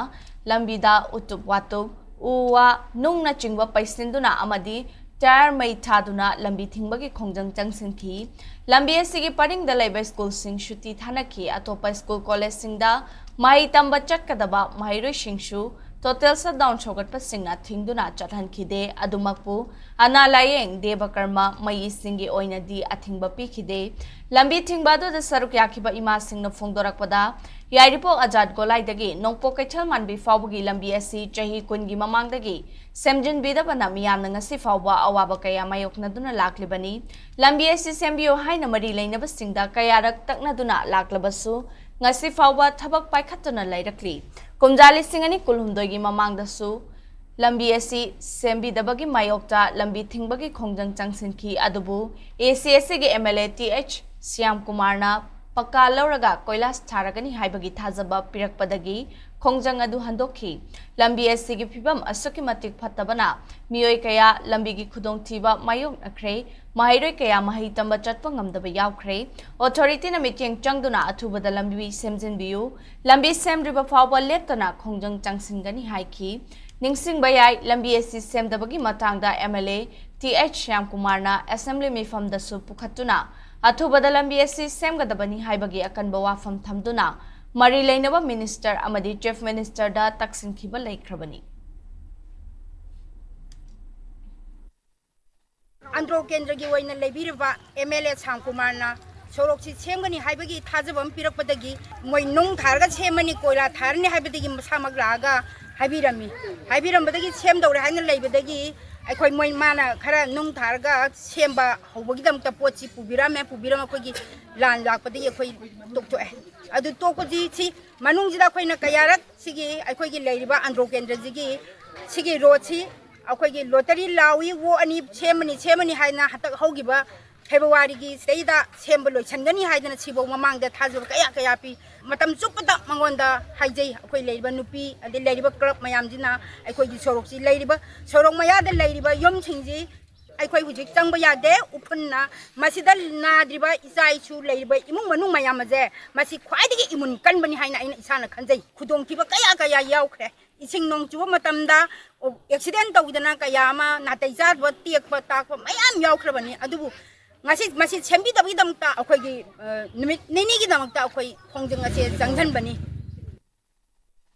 ꯂꯝꯕꯤꯗ ꯎꯇꯨꯞ ꯋꯥꯇꯨꯞ, ꯎ ꯋꯥ, ꯅꯨꯡꯅꯆꯤꯡꯕ ꯄꯩꯁꯤꯟꯗꯨꯅ ꯑꯃꯗꯤ ꯇꯌꯥꯔ ꯃꯩ ꯊꯥꯗꯨꯅ ꯂꯝꯕꯤ ꯊꯤꯡꯕꯒꯤ ꯈꯣꯡꯖꯪ ꯆꯪꯁꯤꯟꯈꯤ꯫ ꯂꯝꯕꯤ ꯑꯁꯤꯒꯤ ꯄꯔꯤꯡꯗ ꯂꯩꯕ ꯁ꯭ꯀꯨꯜꯁꯤꯡ ꯁꯨꯇꯤ ꯊꯥꯅꯈꯤ꯫ ꯑꯇꯣꯞꯄ ꯁ꯭ꯀꯨꯜ ꯀꯣꯂꯦꯖꯁꯤꯡꯗ ꯃꯍꯩ ꯇꯝꯕ ꯆꯠꯀꯗꯕ ꯃꯍꯩꯔꯣꯏꯁꯤꯡꯁꯨ ꯇꯣꯇꯦꯜ ꯁꯠꯗꯥꯎꯟ ꯁꯧꯒꯠꯄꯁꯤꯡꯅ ꯊꯤꯡꯗꯨꯅ ꯆꯠꯍꯟꯈꯤꯗꯦ꯫ ꯑꯗꯨꯃꯛꯄꯨ ꯑꯅꯥ ꯂꯥꯌꯦꯡ, ꯗꯦꯕ ꯀꯔꯃ, ꯃꯩ ꯏꯁꯤꯡꯒꯤ ꯑꯣꯏꯅꯗꯤ ꯑꯊꯤꯡꯕ ꯄꯤꯈꯤꯗꯦ꯫ ꯂꯝꯕꯤ ꯊꯤꯡꯕ ꯑꯗꯨꯗ ꯁꯔꯨꯛ ꯌꯥꯈꯤꯕ ꯏꯃꯥꯁꯤꯡꯅ ꯐꯣꯡꯗꯣꯔꯛꯄꯗ, ꯌꯥꯏꯔꯤꯄꯣꯛ ꯑꯖꯥꯗ ꯒꯣꯂꯥꯏꯗꯒꯤ ꯅꯣꯡꯄꯣꯛ ꯀꯩꯊꯦꯜ ꯃꯥꯟꯕꯤ ꯐꯥꯎꯕꯒꯤ ꯂꯝꯕꯤ ꯑꯁꯤ ꯆꯍꯤ ꯀꯨꯟꯒꯤ ꯃꯃꯥꯡꯗꯒꯤ ꯁꯦꯝꯖꯤꯟꯕꯤꯗꯕꯅ ꯃꯤꯌꯥꯝꯅ ꯉꯁꯤ ꯐꯥꯎꯕ ꯑꯋꯥꯕ ꯀꯌꯥ ꯃꯥꯌꯣꯛꯅꯗꯨꯅ ꯂꯥꯛꯂꯤꯕꯅꯤ꯫ ꯂꯝꯕꯤ ꯑꯁꯤ ꯁꯦꯝꯕꯤꯌꯨ ꯍꯥꯏꯅ ꯃꯔꯤ ꯂꯩꯅꯕꯁꯤꯡꯗ ꯀꯌꯥꯔꯛ ꯇꯛꯅꯗꯨꯅ ꯂꯥꯛꯂꯕꯁꯨ ꯉꯁꯤ ꯐꯥꯎꯕ ꯊꯕꯛ ꯄꯥꯏꯈꯠꯇꯨꯅ ꯂꯩꯔꯛꯂꯤ꯫ ꯀꯨꯝꯖꯥ ꯂꯤꯁꯤꯡ ꯑꯅꯤ ꯀꯨꯟꯍꯨꯝꯗꯣꯏꯒꯤ ꯃꯃꯥꯡꯗꯁꯨ ꯂꯝꯕꯤ ꯑꯁꯤ ꯁꯦꯝꯕꯤꯗꯕꯒꯤ ꯃꯥꯌꯣꯛꯇ ꯂꯝꯕꯤ ꯊꯤꯡꯕꯒꯤ ꯈꯣꯡꯖꯪ ꯆꯪꯁꯤꯟꯈꯤ꯫ ꯑꯗꯨꯕꯨ ꯑꯦ ꯁꯤ ꯑꯦꯁ ꯁꯤꯒꯤ M L A T H Shyam ꯀꯨꯃꯥꯔꯅ ꯄꯀꯥ ꯂꯧꯔꯒ ꯀꯣꯏꯂꯥꯁ ꯊꯥꯔꯒꯅꯤ ꯍꯥꯏꯕꯒꯤ ꯊꯥꯖꯕ ꯄꯤꯔꯛꯄꯗꯒꯤ ꯈꯣꯡꯖꯪ ꯑꯗꯨ ꯍꯟꯗꯣꯛꯈꯤ꯫ ꯂꯝꯕꯤ ꯑꯁꯤꯒꯤ ꯐꯤꯕꯝ ꯑꯁꯨꯛꯀꯤ ꯃꯇꯤꯛ ꯐꯠꯇꯕꯅ ꯃꯤꯑꯣꯏ ꯀꯌꯥ ꯂꯝꯕꯤꯒꯤ ꯈꯨꯗꯣꯡꯊꯤꯕ ꯃꯥꯌꯣꯛꯅꯈ꯭ꯔꯦ꯫ ꯃꯍꯩꯔꯣꯏ ꯀꯌꯥ ꯃꯍꯩ ꯇꯝꯕ ꯆꯠꯄ ꯉꯝꯗꯕ ꯌꯥꯎꯈ꯭ꯔꯦ꯫ ꯑꯣꯊꯣꯔꯤꯇꯤꯅ ꯃꯤꯠꯌꯦꯡ ꯆꯪꯗꯨꯅ ꯑꯊꯨꯕꯗ ꯂꯝꯕꯤ ꯁꯦꯝꯖꯤꯟꯕꯤꯌꯨ, ꯂꯝꯕꯤ ꯁꯦꯝꯗ꯭ꯔꯤꯕ ꯐꯥꯎꯕ ꯂꯦꯞꯇꯅ ꯈꯣꯡꯖꯪ ꯆꯪꯁꯤꯟꯒꯅꯤ ꯍꯥꯏꯈꯤ꯫ ꯅꯤꯡꯁꯤꯡꯕ ꯌꯥꯏ, ꯂꯝꯕꯤ ꯑꯁꯤ ꯁꯦꯝꯗꯕꯒꯤ ꯃꯇꯥꯡꯗ M L A T H Shyam ꯀꯨꯃꯥꯔꯅ ꯑꯦꯁꯦꯝꯕ꯭ꯂꯤ ꯃꯤꯐꯝꯗꯁꯨ ꯄꯨꯈꯠꯇꯨꯅ ꯑꯊꯨꯕꯗ ꯂꯝꯕꯤ ꯑꯁꯤ ꯁꯦꯝꯒꯗꯕꯅꯤ ꯍꯥꯏꯕꯒꯤ ꯑꯀꯟꯕ ꯋꯥꯐꯝ ꯊꯝꯗꯨꯅ ꯃꯔꯤ ꯂꯩꯅꯕ ꯃꯤꯅꯤꯁꯇꯔ ꯑꯃꯗꯤ ꯆꯤꯐ ꯃꯤꯅꯤꯁꯇꯔꯗ ꯇꯛꯁꯤꯟꯈꯤꯕ ꯂꯩꯈ꯭ꯔꯕꯅꯤ꯫ ꯑꯟꯗ꯭ꯔꯣ ꯀꯦꯟꯗ꯭ꯔꯒꯤ ꯑꯣꯏꯅ ꯂꯩꯕꯤꯔꯤꯕ ꯑꯦꯝ ꯑꯦꯜ ꯑꯦ ꯁ꯭ꯌꯥꯝ ꯀꯨꯃꯥꯔꯅ ꯁꯣꯔꯣꯛꯁꯤ ꯁꯦꯝꯒꯅꯤ ꯍꯥꯏꯕꯒꯤ ꯊꯥꯖꯕ ꯑꯃ ꯄꯤꯔꯛꯄꯗꯒꯤ, ꯃꯣꯏ ꯅꯨꯡ ꯊꯥꯔꯒ ꯁꯦꯝꯃꯅꯤ, ꯀꯣꯏꯂꯥ ꯊꯥꯔꯅꯤ ꯍꯥꯏꯕꯗꯒꯤ ꯃꯁꯥꯃꯛ ꯂꯥꯛꯑꯒ ꯍꯥꯏꯕꯤꯔꯝꯃꯤ꯫ ꯍꯥꯏꯕꯤꯔꯝꯕꯗꯒꯤ ꯁꯦꯝꯗꯧꯔꯦ ꯍꯥꯏꯅ ꯂꯩꯕꯗꯒꯤ ꯑꯩꯈꯣꯏ ꯃꯣꯏ ꯃꯥꯅ ꯈꯔ ꯅꯨꯡ ꯊꯥꯔꯒ ꯁꯦꯝꯕ ꯍꯧꯕꯒꯤꯗꯃꯛꯇ ꯄꯣꯠꯁꯤ ꯄꯨꯕꯤꯔꯝꯃꯦ꯫ ꯄꯨꯕꯤꯔꯝ ꯑꯩꯈꯣꯏꯒꯤ ꯂꯥꯟ ꯂꯥꯛꯄꯗꯒꯤ ꯑꯩꯈꯣꯏ ꯇꯣꯛꯊꯣꯛꯑꯦ꯫ ꯑꯗꯨ ꯇꯣꯛꯄꯁꯤ ꯁꯤ ꯃꯅꯨꯡꯁꯤꯗ ꯑꯩꯈꯣꯏꯅ ꯀꯌꯥꯔꯛ ꯁꯤꯒꯤ ꯑꯩꯈꯣꯏꯒꯤ ꯂꯩꯔꯤꯕ ꯑꯟꯗ꯭ꯔꯣ ꯀꯦꯟꯗ꯭ꯔꯁꯤꯒꯤ ꯁꯤꯒꯤ ꯔꯣꯗꯁꯤ ꯑꯩꯈꯣꯏꯒꯤ ꯂꯣꯇꯔꯤ ꯂꯥꯎꯏ, ꯑꯣ ꯑꯅꯤ ꯁꯦꯝꯃꯅꯤ ꯁꯦꯝꯃꯅꯤ ꯍꯥꯏꯅ ꯍꯟꯗꯛ ꯍꯧꯈꯤꯕ ꯐꯦꯕ꯭ꯔꯨꯋꯥꯔꯤꯒꯤ ꯁꯤꯗꯩꯗ ꯁꯦꯝꯕ ꯂꯣꯏꯁꯤꯟꯒꯅꯤ ꯍꯥꯏꯗꯅ ꯁꯤꯐꯧ ꯃꯃꯥꯡꯗ ꯊꯥꯖꯕ ꯀꯌꯥ ꯀꯌꯥ ꯄꯤ꯫ ꯃꯇꯝ ꯆꯨꯞꯄꯗ ꯃꯉꯣꯟꯗ ꯍꯥꯏꯖꯩ꯫ ꯑꯩꯈꯣꯏ ꯂꯩꯔꯤꯕ ꯅꯨꯄꯤ ꯑꯗꯩ ꯂꯩꯔꯤꯕ ꯀ꯭ꯂꯕ ꯃꯌꯥꯝꯁꯤꯅ ꯑꯩꯈꯣꯏꯒꯤ ꯁꯣꯔꯣꯛꯁꯤ ꯂꯩꯔꯤꯕ ꯁꯣꯔꯣꯛ ꯃꯌꯥꯗ ꯂꯩꯔꯤꯕ ꯌꯨꯝꯁꯤꯡꯁꯤ ꯑꯩꯈꯣꯏ ꯍꯧꯖꯤꯛ ꯆꯪꯕ ꯌꯥꯗꯦ꯫ ꯎꯐꯨꯟꯅ ꯃꯁꯤꯗ ꯅꯥꯗ꯭ꯔꯤꯕ ꯏꯆꯥ ꯏꯁꯨ ꯂꯩꯔꯤꯕ ꯏꯃꯨꯡ ꯃꯅꯨꯡ ꯃꯌꯥꯝ ꯑꯁꯦ ꯃꯁꯤ ꯈ꯭ꯋꯥꯏꯗꯒꯤ ꯏꯃꯨꯟ ꯀꯟꯕꯅꯤ ꯍꯥꯏꯅ ꯑꯩꯅ ꯏꯁꯥꯅ ꯈꯟꯖꯩ꯫ ꯈꯨꯗꯣꯡꯊꯤꯕ ꯀꯌꯥ ꯀꯌꯥ ꯌꯥꯎꯈ꯭ꯔꯦ꯫ ꯏꯁꯤꯡ ꯅꯣꯡ ꯆꯨꯕ ꯃꯇꯝꯗ ꯑꯦꯛꯁꯤꯗꯦꯟ ꯇꯧꯗꯅ ꯀꯌꯥ ꯑꯃ ꯅꯥꯇꯩ ꯆꯥꯗꯕ ꯇꯦꯛꯄ ꯇꯥꯛꯄ ꯃꯌꯥꯝ ꯌꯥꯎꯈ꯭ꯔꯕꯅꯤ꯫ ꯑꯗꯨꯕꯨ ꯉꯁꯤ ꯃꯁꯤ ꯁꯦꯝꯕꯤꯗꯕꯒꯤꯗꯃꯛꯇ ꯑꯩꯈꯣꯏꯒꯤ, ꯑ, ꯅꯨꯃꯤꯠ ꯅꯤꯅꯤꯒꯤꯗꯃꯛꯇ ꯑꯩꯈꯣꯏ ꯈꯣꯡꯖꯪ ꯑꯁꯦ ꯆꯪꯁꯤꯟꯕꯅꯤ꯫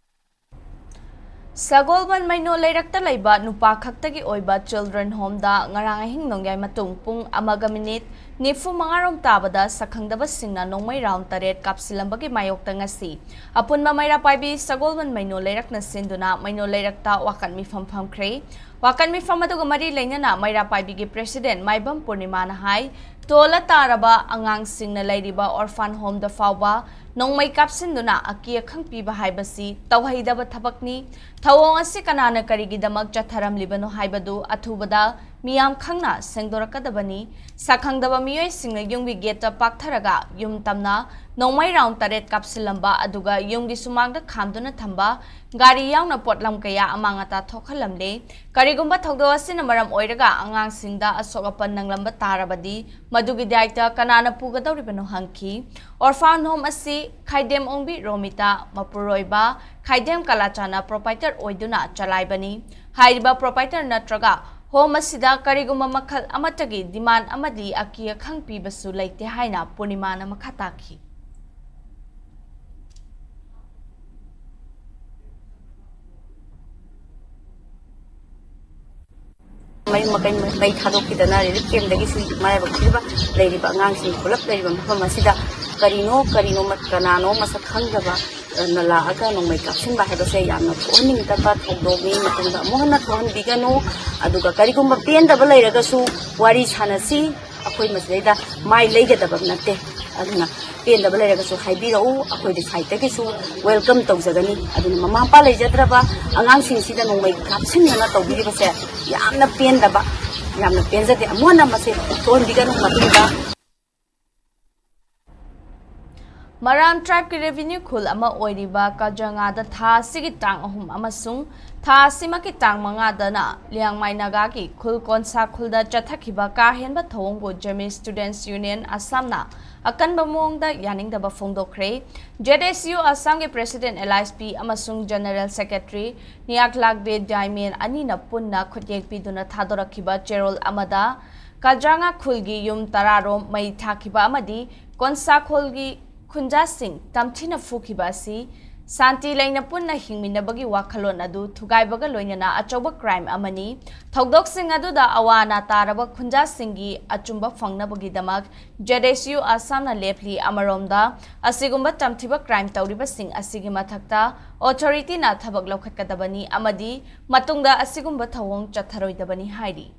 ꯁꯒꯣꯜꯕꯟ ꯃꯩꯅꯣ ꯂꯩꯔꯛꯇ ꯂꯩꯕ ꯅꯨꯄꯥ ꯈꯛꯇꯒꯤ ꯑꯣꯏꯕ ꯆꯤꯜꯗ꯭ꯔꯦꯟ ꯍꯣꯝꯗ ꯉꯔꯥꯡ ꯑꯍꯤꯡ ꯅꯣꯡꯌꯥꯏ ꯃꯇꯨꯡ ꯄꯨꯡ ꯑꯃꯒ ꯃꯤꯅꯤꯠ ꯅꯤꯐꯨ ꯃꯉꯥ ꯔꯣꯝ ꯇꯥꯕꯗ ꯁꯛꯈꯪꯗꯕꯁꯤꯡꯅ ꯅꯣꯡꯃꯩ ꯔꯥꯎꯟ ꯇꯔꯦꯠ ꯀꯥꯞꯁꯤꯜꯂꯝꯕꯒꯤ ꯃꯥꯌꯣꯛꯇ ꯉꯁꯤ ꯑꯄꯨꯟꯕ ꯃꯩꯔꯥ ꯄꯥꯏꯕꯤ ꯁꯒꯣꯜꯕꯟ ꯃꯩꯅꯣ ꯂꯩꯔꯛꯅ ꯁꯤꯟꯗꯨꯅ ꯃꯩꯅꯣ ꯂꯩꯔꯛꯇ ꯋꯥꯀꯠ ꯃꯤꯐꯝ ꯐꯝꯈ꯭ꯔꯦ꯫ ꯋꯥꯀꯠ ꯃꯤꯐꯝ ꯑꯗꯨꯒ ꯃꯔꯤ ꯂꯩꯅꯅ ꯃꯩꯔꯥ ꯄꯥꯏꯕꯤꯒꯤ ꯄ꯭ꯔꯦꯁꯤꯗꯦꯟ ꯃꯥꯏꯕꯝ ꯄꯨꯔꯅꯤꯃꯥꯅ ꯍꯥꯏ, ꯇꯣꯜꯂ ꯇꯥꯔꯕ ꯑꯉꯥꯡꯁꯤꯡꯅ ꯂꯩꯔꯤꯕ ꯑꯣꯔꯐꯥꯟ ꯍꯣꯝꯗ ꯐꯥꯎꯕ ꯅꯣꯡꯃꯩ ꯀꯥꯞꯁꯤꯟꯗꯨꯅ ꯑꯀꯤ ꯑꯈꯪ ꯄꯤꯕ ꯍꯥꯏꯕꯁꯤ ꯇꯧꯍꯩꯗꯕ ꯊꯕꯛꯅꯤ꯫ ꯊꯧꯑꯣꯡ ꯑꯁꯤ ꯀꯅꯥꯅ ꯀꯔꯤꯒꯤꯗꯃꯛ ꯆꯠꯊꯔꯝꯂꯤꯕꯅꯣ ꯍꯥꯏꯕꯗꯨ ꯑꯊꯨꯕꯗ ꯃꯤꯌꯥꯝ ꯈꯪꯅ ꯁꯦꯡꯗꯣꯔꯛꯀꯗꯕꯅꯤ꯫ ꯁꯛꯈꯪꯗꯕ ꯃꯤꯑꯣꯏꯁꯤꯡꯅ ꯌꯨꯝꯒꯤ ꯒꯦꯠꯇ ꯄꯥꯛꯊꯔꯒ ꯌꯨꯝ ꯇꯝꯅ ꯅꯣꯡꯃꯩ ꯔꯥꯎꯟ ꯇꯔꯦꯠ ꯀꯥꯞꯁꯤꯜꯂꯝꯕ ꯑꯗꯨꯒ ꯌꯨꯝꯒꯤ ꯁꯨꯃꯥꯡꯗ ꯈꯥꯝꯗꯨꯅ ꯊꯝꯕ ꯒꯥꯔꯤ ꯌꯥꯎꯅ ꯄꯣꯠꯂꯝ ꯀꯌꯥ ꯑꯃꯥꯡ ꯑꯇꯥ ꯊꯣꯛꯍꯜꯂꯝꯂꯦ꯫ ꯀꯔꯤꯒꯨꯝꯕ ꯊꯧꯗꯣꯛ ꯑꯁꯤꯅ ꯃꯔꯝ ꯑꯣꯏꯔꯒ ꯑꯉꯥꯡꯁꯤꯡꯗ ꯑꯁꯣꯛ ꯑꯄꯟ ꯅꯪꯂꯝꯕ ꯇꯥꯔꯕꯗꯤ ꯃꯗꯨꯒꯤ ꯗꯥꯏꯇ ꯀꯅꯥꯅ ꯄꯨꯒꯗꯧꯔꯤꯕꯅꯣ ꯍꯪꯈꯤ꯫ ꯑꯣꯔꯐꯥꯟ ꯍꯣꯝ ꯑꯁꯤ ꯈꯥꯏꯗꯦꯝ ꯑꯣꯡꯕꯤ ꯔꯣꯃꯤꯇꯥ, ꯃꯄꯨꯔꯣꯏꯕ ꯈꯥꯏꯗꯦꯝ ꯀꯂꯥꯆꯥꯅ ꯄ꯭ꯔꯣꯄꯥꯏꯇꯔ ꯑꯣꯏꯗꯨꯅ ꯆꯂꯥꯏꯕꯅꯤ꯫ ꯍꯥꯏꯔꯤꯕ ꯄ꯭ꯔꯣꯄꯥꯏꯇꯔ ꯅꯠꯇ꯭ꯔꯒ ꯍꯣꯝ ꯑꯁꯤꯗ ꯀꯔꯤꯒꯨꯝꯕ ꯃꯈꯜ ꯑꯃꯠꯇꯒꯤ ꯗꯤꯃꯥꯟ ꯑꯃꯗꯤ ꯑꯀꯤ ꯑꯈꯪ ꯄꯤꯕꯁꯨ ꯂꯩꯇꯦ ꯍꯥꯏꯅ ꯄꯨꯔꯅꯤꯃꯥꯅ ꯃꯈꯥ ꯇꯥꯈꯤ꯫ ꯃꯌꯨꯝ ꯃꯀꯩ ꯃꯩ ꯊꯥꯗꯣꯛꯈꯤꯗꯅ ꯔꯤꯂꯤꯐ ꯀꯦꯝꯗꯒꯤꯁꯨ ꯃꯔꯥꯏꯕꯛ ꯊꯤꯕ ꯂꯩꯔꯤꯕ ꯑꯉꯥꯡꯁꯤꯡ ꯄꯨꯂꯞ ꯂꯩꯔꯤꯕ ꯃꯐꯝ ꯑꯁꯤꯗ ꯀꯔꯤꯅꯣ ꯀꯔꯤꯅꯣ ꯀꯅꯥꯅꯣ ꯃꯁꯛ ꯈꯪꯗꯕ ꯅ ꯂꯥꯛꯑꯒ ꯅꯣꯡꯃꯩ ꯀꯥꯞꯁꯤꯟꯕ ꯍꯥꯏꯕꯁꯦ ꯌꯥꯝꯅ ꯊꯣꯛꯍꯟꯅꯤꯡꯗꯕ ꯊꯧꯗꯣꯛꯅꯤ꯫ ꯃꯇꯨꯡꯗ ꯑꯃꯨꯛ ꯍꯟꯅ ꯊꯣꯛꯍꯟꯕꯤꯒꯅꯨ꯫ ꯑꯗꯨꯒ ꯀꯔꯤꯒꯨꯝꯕ ꯄꯦꯟꯗꯕ ꯂꯩꯔꯒꯁꯨ ꯋꯥꯔꯤ ꯁꯥꯟꯅꯁꯤ꯫ ꯑꯩꯈꯣꯏ ꯃꯁꯤꯗꯩꯗ ꯃꯥꯏ ꯂꯩꯒꯗꯕ ꯅꯠꯇꯦ꯫ ꯑꯗꯨꯅ ꯄꯦꯟꯗꯕ ꯂꯩꯔꯒꯁꯨ ꯍꯥꯏꯕꯤꯔꯛꯎ, ꯑꯩꯈꯣꯏꯒꯤ ꯁꯥꯏꯠꯇꯒꯤꯁꯨ ꯋꯦꯜꯀꯝ ꯇꯧꯖꯒꯅꯤ꯫ ꯑꯗꯨꯅ ꯃꯃꯥ ꯃꯄꯥ ꯂꯩꯖꯗ꯭ꯔꯕ ꯑꯉꯥꯡꯁꯤꯡꯁꯤꯗ ꯅꯣꯡꯃꯩ ꯀꯥꯞꯁꯤꯟꯗꯅ ꯇꯧꯕꯤꯔꯤꯕꯁꯦ ꯌꯥꯝꯅ ꯄꯦꯟꯗꯕ, ꯌꯥꯝꯅ ꯄꯦꯟꯖꯗꯦ꯫ ꯑꯃꯨꯛ ꯍꯟꯅ ꯃꯁꯤ ꯊꯣꯛꯍꯟꯕꯤꯒꯅꯨ꯫ ꯃꯇꯨꯡꯗ ꯃꯔꯥꯝ tribeꯀꯤ revenue ꯈꯨꯜ ꯑꯃ ꯑꯣꯏꯔꯤꯕ ꯀꯖꯉꯥꯗ ꯊꯥ ꯑꯁꯤꯒꯤ ꯇꯥꯡ ꯑꯍꯨꯝ ꯑꯃꯁꯨꯡ ꯊꯥ ꯑꯁꯤꯃꯛꯀꯤ ꯇꯥꯡ ꯃꯉꯥꯗꯅ ꯂꯤꯌꯥꯡꯃꯥꯏ ꯅꯥꯒꯥꯒꯤ ꯈꯨꯜ ꯀꯣꯟꯁꯥ ꯈꯨꯜꯗ ꯆꯠꯊꯈꯤꯕ ꯀꯥ ꯍꯦꯟꯕ ꯊꯧꯑꯣꯡꯕꯨ Zeme Students Union Assamꯅ ꯑꯀꯟꯕ ꯃꯑꯣꯡꯗ ꯌꯥꯅꯤꯡꯗꯕ ꯐꯣꯡꯗꯣꯛꯈ꯭ꯔꯦ꯫ ZSU Assamꯒꯤ President L I S P ꯑꯃꯁꯨꯡ General Secretary ꯅꯤꯌꯥꯛꯂꯥꯛꯕꯦ ꯗꯥꯏꯃꯦꯟ ꯑꯅꯤꯅ ꯄꯨꯟꯅ ꯈꯨꯠꯌꯦꯛ ꯄꯤꯗꯨꯅ ꯊꯥꯗꯣꯔꯛꯈꯤꯕ ꯆꯦꯔꯣꯜ ꯑꯃꯗ ꯀꯖꯥꯉꯥ ꯈꯨꯜꯒꯤ ꯌꯨꯝ ꯇꯔꯥꯔꯣꯝ ꯃꯩ ꯊꯥꯈꯤꯕ ꯑꯃꯗꯤ ꯀꯣꯟꯁꯥ ꯈꯨꯜꯒꯤ ꯈꯨꯟꯖꯥꯁꯤꯡ ꯇꯝꯊꯤꯅ ꯐꯨꯈꯤꯕ ꯑꯁꯤ ꯁꯥꯟꯇꯤ ꯂꯩꯅ ꯄꯨꯟꯅ ꯍꯤꯡꯃꯤꯟꯅꯕꯒꯤ ꯋꯥꯈꯜꯂꯣꯟ ꯑꯗꯨ ꯊꯨꯒꯥꯏꯕꯒ ꯂꯣꯏꯅꯅ ꯑꯆꯧꯕ crime ꯑꯃꯅꯤ꯫ ꯊꯧꯗꯣꯛꯁꯤꯡ ꯑꯗꯨꯗ ꯑꯋꯥ ꯑꯅꯥ ꯇꯥꯔꯕ ꯈꯨꯟꯖꯥꯁꯤꯡꯒꯤ ꯑꯆꯨꯝꯕ ꯐꯪꯅꯕꯒꯤꯗꯃꯛ ZSU Assamꯅ ꯂꯦꯞꯂꯤ꯫ ꯑꯃꯔꯣꯝꯗ, ꯑꯁꯤꯒꯨꯝꯕ ꯇꯝꯊꯤꯕ crime ꯇꯧꯔꯤꯕꯁꯤꯡ ꯑꯁꯤꯒꯤ ꯃꯊꯛꯇ authorityꯅ ꯊꯕꯛ ꯂꯧꯈꯠꯀꯗꯕꯅꯤ ꯑꯃꯗꯤ ꯃꯇꯨꯡꯗ ꯑꯁꯤꯒꯨꯝꯕ ꯊꯧꯑꯣꯡ ꯆꯠꯊꯔꯣꯏꯗꯕꯅꯤ ꯍꯥꯏꯔꯤ꯫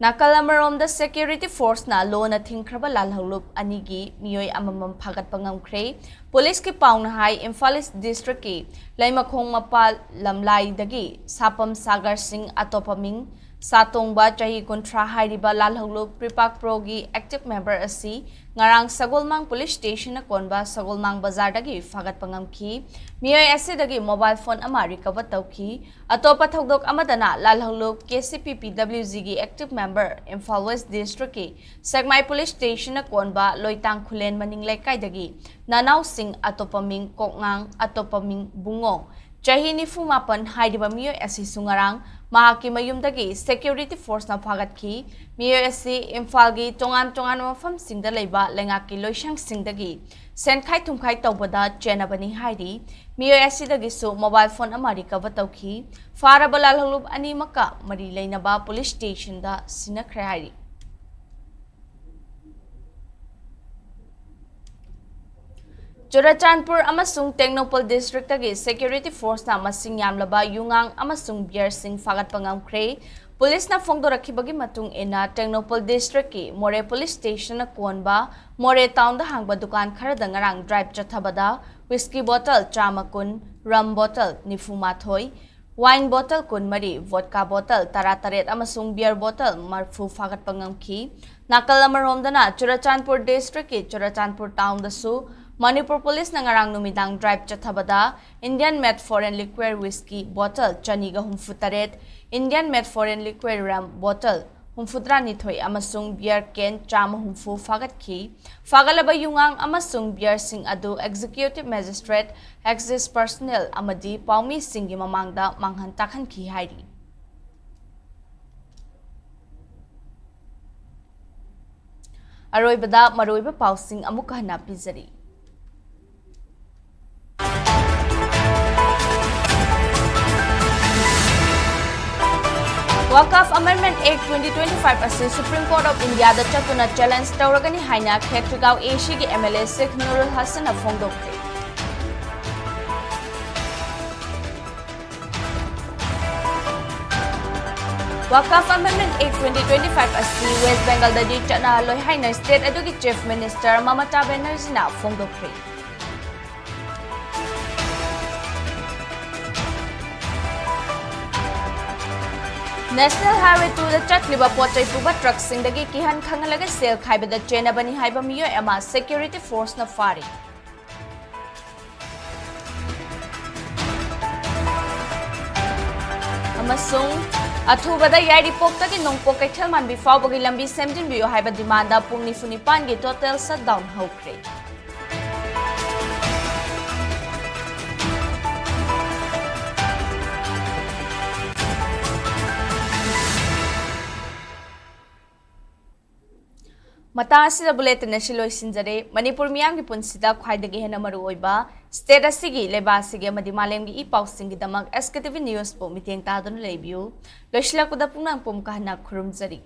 ꯅꯥꯀꯜ ꯑꯃꯔꯣꯝꯗ, security forceꯅ ꯂꯣꯅ ꯊꯤꯡꯈ꯭ꯔꯕ ꯂꯥꯜꯍꯧꯂꯨꯞ ꯑꯅꯤꯒꯤ ꯃꯤꯑꯣꯏ ꯑꯃꯃꯝ ꯐꯥꯒꯠꯄ ꯉꯝꯈ꯭ꯔꯦ꯫ ꯄꯨꯂꯤꯁꯀꯤ ꯄꯥꯎꯅ ꯍꯥꯏ, ꯏꯝꯐꯥꯜ ꯏꯁ ꯗꯤꯁꯇ꯭ꯔꯤꯛꯀꯤ ꯂꯩꯃꯈꯣꯡ ꯃꯄꯥꯜ ꯂꯝꯂꯥꯏꯗꯒꯤ ꯁꯥꯄꯝ ꯁꯥꯒꯔ ꯁꯤꯡ, ꯑꯇꯣꯞꯄ ꯃꯤꯡ ꯁꯥꯇꯣꯡꯕ, ꯆꯍꯤ ꯀꯨꯟꯊ꯭ꯔꯥ ꯍꯥꯏꯔꯤꯕ ꯂꯥꯜꯍꯧꯂꯨꯞ ꯄ꯭ꯔꯤꯄꯥꯛ ꯄ꯭ꯔꯣꯒꯤ active member ꯑꯁꯤ ꯉꯔꯥꯡ ꯁꯒꯣꯜꯃꯥꯡ ꯄꯨꯂꯤꯁ ꯁ꯭ꯇꯦꯁꯟꯅ ꯀꯣꯟꯕ ꯁꯒꯣꯜꯃꯥꯡ ꯕꯖꯥꯔꯗꯒꯤ ꯐꯥꯒꯠꯄ ꯉꯝꯈꯤ꯫ ꯃꯤꯑꯣꯏ ꯑꯁꯤꯗꯒꯤ mobile phone ꯑꯃ recover ꯇꯧꯈꯤ꯫ ꯑꯇꯣꯞꯄ ꯊꯧꯗꯣꯛ ꯑꯃꯗꯅ ꯂꯥꯜꯍꯧꯂꯨꯞ KCP PWGꯒꯤ active member, ꯏꯝꯐꯥꯜ ꯋꯦꯁ ꯗꯤꯁꯇ꯭ꯔꯤꯛꯀꯤ ꯁꯦꯛꯃꯥꯏ ꯄꯨꯂꯤꯁ ꯁ꯭ꯇꯦꯁꯟꯅ ꯀꯣꯟꯕ ꯂꯣꯏꯇꯥꯡ ꯈꯨꯂꯦꯟ ꯃꯅꯤꯡ ꯂꯩꯀꯥꯏꯗꯒꯤ ꯅꯅꯥꯎꯁꯤꯡ, ꯑꯇꯣꯞꯄ ꯃꯤꯡ ꯀꯣꯛꯉꯥꯡ, ꯑꯇꯣꯞꯄ ꯃꯤꯡ ꯕꯨꯡꯉꯣ, ꯆꯍꯤ ꯅꯤꯐꯨ ꯃꯥꯄꯟ ꯍꯥꯏꯔꯤꯕ ꯃꯤꯑꯣꯏ ꯑꯁꯤꯁꯨ ꯉꯔꯥꯡ ꯃꯍꯥꯛꯀꯤ ꯃꯌꯨꯝꯗꯒꯤ security forceꯅ ꯐꯥꯒꯠꯈꯤ꯫ ꯃꯤꯑꯣꯏ ꯑꯁꯤ ꯏꯝꯐꯥꯜꯒꯤ ꯇꯣꯉꯥꯟ ꯇꯣꯉꯥꯟꯕ ꯃꯐꯝꯁꯤꯡꯗ ꯂꯩꯕ ꯂꯩꯉꯥꯛꯀꯤ ꯂꯣꯏꯁꯪꯁꯤꯡꯗꯒꯤ ꯁꯦꯟꯈꯥꯏ ꯊꯨꯝꯈꯥꯏ ꯇꯧꯕꯗ ꯆꯦꯟꯅꯕꯅꯤ ꯍꯥꯏꯔꯤ꯫ ꯃꯤꯑꯣꯏ ꯑꯁꯤꯗꯒꯤꯁꯨ mobile phone ꯑꯃ recover ꯇꯧꯈꯤ꯫ ꯐꯥꯔꯕ ꯂꯥꯜꯍꯧꯂꯨꯞ ꯑꯅꯤꯃꯛꯀ ꯃꯔꯤ ꯂꯩꯅꯕ ꯄꯨꯂꯤꯁ ꯁ꯭ꯇꯦꯁꯟꯗ ꯁꯤꯟꯅꯈ꯭ꯔꯦ ꯍꯥꯏꯔꯤ꯫ ꯆꯨꯔꯆꯥꯟꯄꯨꯔ ꯑꯃꯁꯨꯡ ꯇꯦꯡꯅꯧꯄꯜ ꯗꯤꯁꯇ꯭ꯔꯤꯛꯇꯒꯤ ꯁꯦꯀ꯭ꯌꯨꯔꯤꯇꯤ ꯐꯣꯔꯁꯅ ꯃꯁꯤꯡ ꯌꯥꯝꯂꯕ ꯌꯨꯉꯥꯡ ꯑꯃꯁꯨꯡ ꯕꯤꯌꯔꯁꯤꯡ ꯐꯥꯒꯠꯄ ꯉꯝꯈ꯭ꯔꯦ꯫ ꯄꯨꯂꯤꯁꯅ ꯐꯣꯡꯗꯣꯔꯛꯈꯤꯕꯒꯤ ꯃꯇꯨꯡ ꯏꯟꯅ, ꯇꯦꯡꯅꯧꯄꯜ ꯗꯤꯁꯇ꯭ꯔꯤꯛꯀꯤ ꯃꯣꯔꯦ ꯄꯨꯂꯤꯁ ꯁ꯭ꯇꯦꯁꯟꯅ ꯀꯣꯟꯕ ꯃꯣꯔꯦ ꯇꯥꯎꯟꯗ ꯍꯥꯡꯕ ꯗꯨꯀꯥꯟ ꯈꯔꯗ ꯉꯔꯥꯡ ꯗ꯭ꯔꯥꯏꯚ ꯆꯠꯊꯕꯗ ꯋꯤꯁꯀꯤ ꯕꯣꯇꯜ ꯆꯥꯝꯃ ꯀꯨꯟ, ꯔꯝ ꯕꯣꯇꯜ ꯅꯤꯐꯨ ꯃꯥꯊꯣꯏ, ꯋꯥꯏꯟ ꯕꯣꯇꯜ ꯀꯨꯟꯃꯔꯤ, ꯚꯣꯗꯀꯥ ꯕꯣꯇꯜ ꯇꯔꯥꯇꯔꯦꯠ ꯑꯃꯁꯨꯡ ꯕꯤꯌꯔ ꯕꯣꯇꯜ ꯃꯔꯐꯨ ꯐꯥꯒꯠꯄ ꯉꯝꯈꯤ꯫ ꯅꯥꯀꯜ ꯑꯃꯔꯣꯝꯗꯅ, ꯆꯨꯔꯆꯥꯟꯄꯨꯔ ꯗꯤꯁꯇ꯭ꯔꯤꯛꯀꯤ ꯆꯨꯔꯆꯥꯟꯄꯨꯔ ꯇꯥꯎꯟꯗꯁꯨ ꯃꯅꯤꯄꯨꯔ ꯄꯨꯂꯤꯁꯅ ꯉꯔꯥꯡ ꯅꯨꯃꯤꯗꯥꯡ ꯗ꯭ꯔꯥꯏꯚ ꯆꯠꯊꯕꯗ Indian made foreign liquor whisky ꯕꯣꯇꯜ ꯆꯅꯤꯒ ꯍꯨꯝꯐꯨ ꯇꯔꯦꯠ, Indian made foreign liquor rum ꯕꯣꯇꯜ ꯍꯨꯝꯐꯨꯇꯔꯥꯅꯤꯊꯣꯏ ꯑꯃꯁꯨꯡ ꯕꯤꯌꯔ ꯀꯦꯟ ꯆꯥꯝꯃ ꯍꯨꯝꯐꯨ ꯐꯥꯒꯠꯈꯤ꯫ ꯐꯥꯒꯠꯂꯕ ꯌꯨꯉꯥꯡ ꯑꯃꯁꯨꯡ ꯕꯤꯌꯔꯁꯤꯡ ꯑꯗꯨ ꯑꯦꯛꯖꯤꯀ꯭ꯌꯨꯇꯤꯚ ꯃꯦꯖꯤꯁꯇ꯭ꯔꯦꯠ, ꯑꯦꯛꯁꯤꯁ ꯄꯔꯁꯅꯦꯜ ꯑꯃꯗꯤ ꯄꯥꯎꯃꯤꯁꯤꯡꯒꯤ ꯃꯃꯥꯡꯗ ꯃꯥꯡꯍꯟ ꯇꯥꯛꯍꯟꯈꯤ ꯍꯥꯏꯔꯤ꯫ ꯑꯔꯣꯏꯕꯗ ꯃꯔꯨꯑꯣꯏꯕ ꯄꯥꯎꯁꯤꯡ ꯑꯃꯨꯛ ꯍꯟꯅ ꯄꯤꯖꯔꯤ꯫ Waqf Amendment Act twenty twenty-five ꯑꯁꯤ Supreme Court of Indiaꯗ ꯆꯠꯇꯨꯅ ꯆꯦꯂꯦꯟꯖ ꯇꯧꯔꯒꯅꯤ ꯍꯥꯏꯅ ꯈꯦꯇ꯭ꯔꯤꯒꯥꯎ ꯑꯦꯁꯤꯒꯤ M L A Sheikh Noorul Hasan ꯐꯣꯡꯗꯣꯛꯈ꯭ꯔꯦ꯫ Waqf Amendment Act twenty twenty-five ꯑꯁꯤ ꯋꯦꯁ꯭ꯠ ꯕꯦꯡꯒꯜꯗꯗꯤ ꯆꯠꯅꯍꯜꯂꯣꯏ ꯍꯥꯏꯅ ꯁ꯭ꯇꯦꯠ ꯑꯗꯨꯒꯤ ꯆꯤꯐ ꯃꯤꯅꯤꯁꯇꯔ ꯃꯃꯇꯥ ꯕꯦꯅꯔꯖꯤꯅ ꯐꯣꯡꯗꯣꯛꯈ꯭ꯔꯦ꯫ National Highway twoꯗ ꯆꯠꯂꯤꯕ ꯄꯣꯠ ꯆꯩ ꯄꯨꯕ ꯇ꯭ꯔꯛꯁꯤꯡꯗꯒꯤ ꯀꯤꯍꯟ ꯈꯪꯍꯜꯂꯒ ꯁꯦꯜ ꯈꯥꯏꯕꯗ ꯆꯦꯟꯅꯕꯅꯤ ꯍꯥꯏꯕ ꯃꯤꯑꯣꯏ ꯑꯃ ꯁꯦꯀ꯭ꯌꯨꯔꯤꯇꯤ ꯐꯣꯔꯁꯅ ꯐꯥꯔꯤ꯫ ꯑꯃꯁꯨꯡ ꯑꯊꯨꯕꯗ ꯌꯥꯏꯔꯤꯄꯣꯛꯇꯒꯤ ꯅꯣꯡꯄꯣꯛ ꯀꯩꯊꯦꯜ ꯃꯥꯟꯕꯤ ꯐꯥꯎꯕꯒꯤ ꯂꯝꯕꯤ ꯁꯦꯝꯖꯤꯟꯕꯤꯌꯨ ꯍꯥꯏꯕ ꯗꯤꯃꯥꯟꯗ ꯄꯨꯡ ꯅꯤꯐꯨ ꯅꯤꯄꯥꯟꯒꯤ ꯇꯣꯇꯦꯜ ꯁꯠꯗꯥꯎꯟ ꯍꯧꯈ꯭ꯔꯦ꯫ ꯃꯇꯥꯡ ꯑꯁꯤꯗ ꯕꯨꯂꯦꯇꯤꯟ ꯑꯁꯤ ꯂꯣꯏꯁꯤꯟꯖꯔꯦ꯫ ꯃꯅꯤꯄꯨꯔ ꯃꯤꯌꯥꯝꯒꯤ ꯄꯨꯟꯁꯤꯗ ꯈ꯭ꯋꯥꯏꯗꯒꯤ ꯍꯦꯟꯅ ꯃꯔꯨ ꯑꯣꯏꯕ ꯁ꯭ꯇꯦꯠ ꯑꯁꯤꯒꯤ, ꯂꯩꯕꯥꯛ ꯑꯁꯤꯒꯤ ꯑꯃꯗꯤ ꯃꯥꯂꯦꯝꯒꯤ ꯏ ꯄꯥꯎꯁꯤꯡꯒꯤꯗꯃꯛ ꯑꯦꯁ ꯀꯦ ꯇꯤ ꯚꯤ ꯅ꯭ꯌꯨꯁꯄꯨ ꯃꯤꯠꯌꯦꯡ ꯇꯥꯗꯨꯅ ꯂꯩꯕꯤꯌꯨ꯫ ꯂꯣꯏꯁꯤꯜꯂꯛꯄꯗ ꯄꯨꯝꯅꯃꯛꯄꯨ ꯑꯃꯨꯛꯀ ꯍꯟꯅ ꯈꯨꯔꯨꯝꯖꯔꯤ꯫